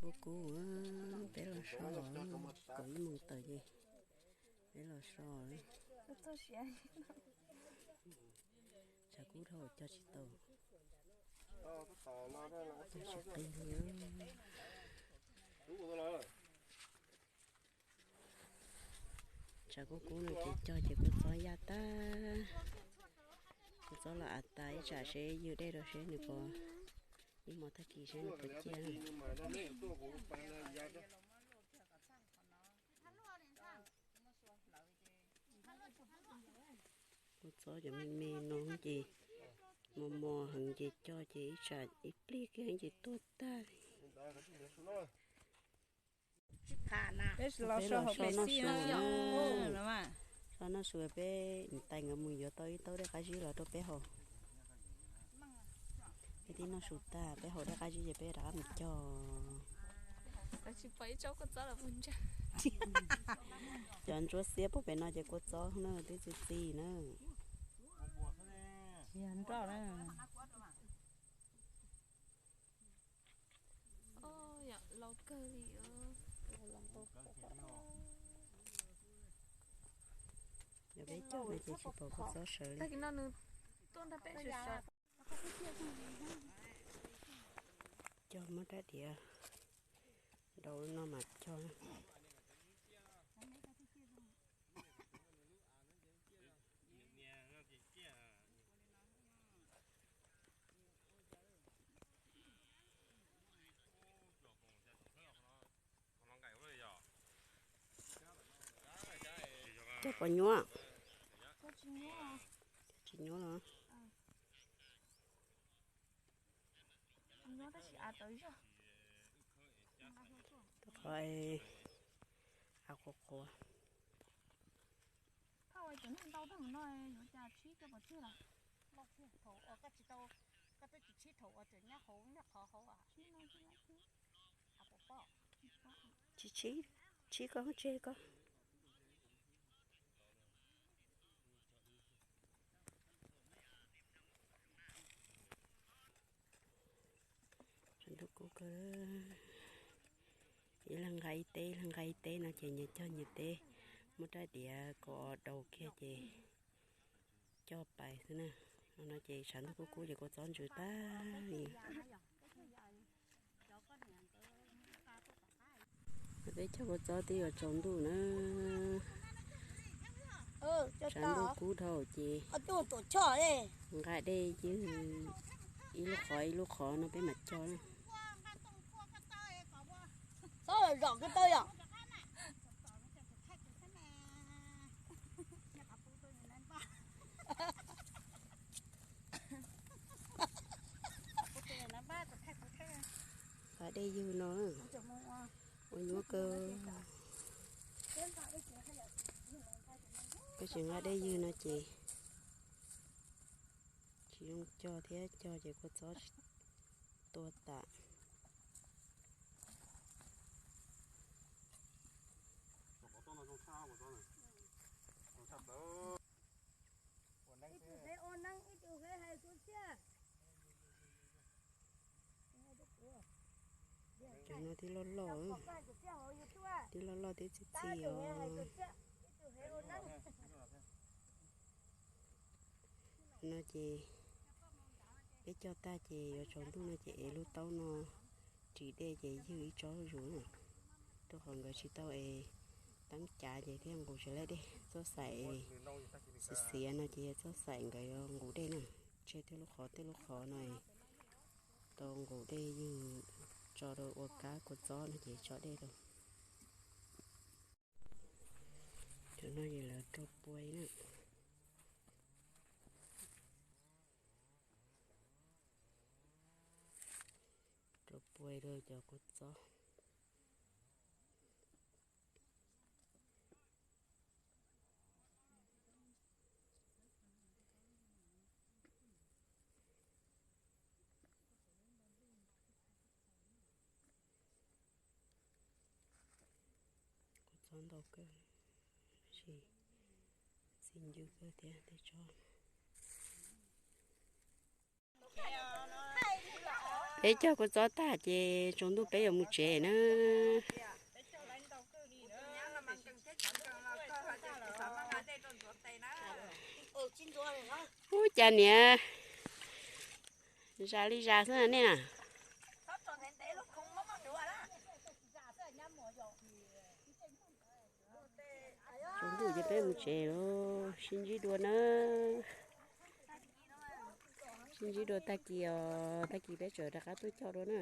Kub kub, peb los so, kaum ib moos tawm ces peb los so. Tshav kub dhau cog tsis tau, cog tsis qi li. Tshav kub kub no ces cog ces kua txob yaj tag. Kua txob los av tas, ib tsam seb ywg dej rau seb nws puas, ib hmo tag kis seb nws puas ciaj. Kua txob cov me me no ces mos mos heev ces cog ces ib tsam ib pliag kiag ces tuag tag li. Peb los so noj su na. So noj su, peb niam tais nkawd mus yuav tau ib taub dej qab zib los rau peb haus. Peb twb noj su tag, peb haus dej qab zib ces peb rov qab mus cog. Cov ntsuab xiab puag pem no ces kua txob na twb txi txiv na. Yog peb cog no ces tsis pom kua txob sawv li. Cog muab rab diav rau no mas cog. Cog pos nyuaj? Tsis nyuaj los? Qhov av qhuav qhuav. Tsis tshib, tshib koj tseg koj. Tshav ntuj kub kawg. Ib leeg nqa ib teb, ib leeg nqa ib teb no ces nyias cog nyias teb, muab rab diav kaus daus kiag ces coj pais xwb na. No ces tshav ntuj kub kub ces kua txob ntsws tag li. Peb cog kua txob twb yuav tsaus ntuj na. Tshav ntuj kub dhau ces nqa dej ywg ib lub qhov ib lub qhov no peb mam cog na. Txhob zom kawg tau yom. Nqa dej ywg no ua nyuaj kawg. Koj tsis nqa dej ywg no ces tsis zoo cog thiab, cog ces kua txob tsis tua tas. Cov no twb loj loj, twb loj loj twb txi txiv os. No ces peb cog tag ces yuav tsaus ntuj no ces ev lub taub no ris dej ces ywg ib tsob zuj zus na, rau qhov nkawd tsis tau es teeb cav ces thiaj nqus tsis laib dej. Txoj xaim xiav xiav no ces yog txoj xaim nkawd yuav nqus dej na. Tseg tej lub qhov tej lub qhov no tau nqus dej ywg tso rau ua kab kua txob no ces tso dej rau. Cov no ces lawv rau puas na. Rau puas rau cov kua txob. Kua txob ntau kawg, sis txi ncw kawg thiab tej tsob. Peb cog kua txob tag ces tsaus ntuj peb yuav mus tsev na. Ub, cas niam zas li zas xwb nej na. Tsaus ntuj ces peb mus tsev, sib ntsib dua na. Sib ntsib dua tag kis os, tag kis peb tseem rov qab tuaj coj dua na.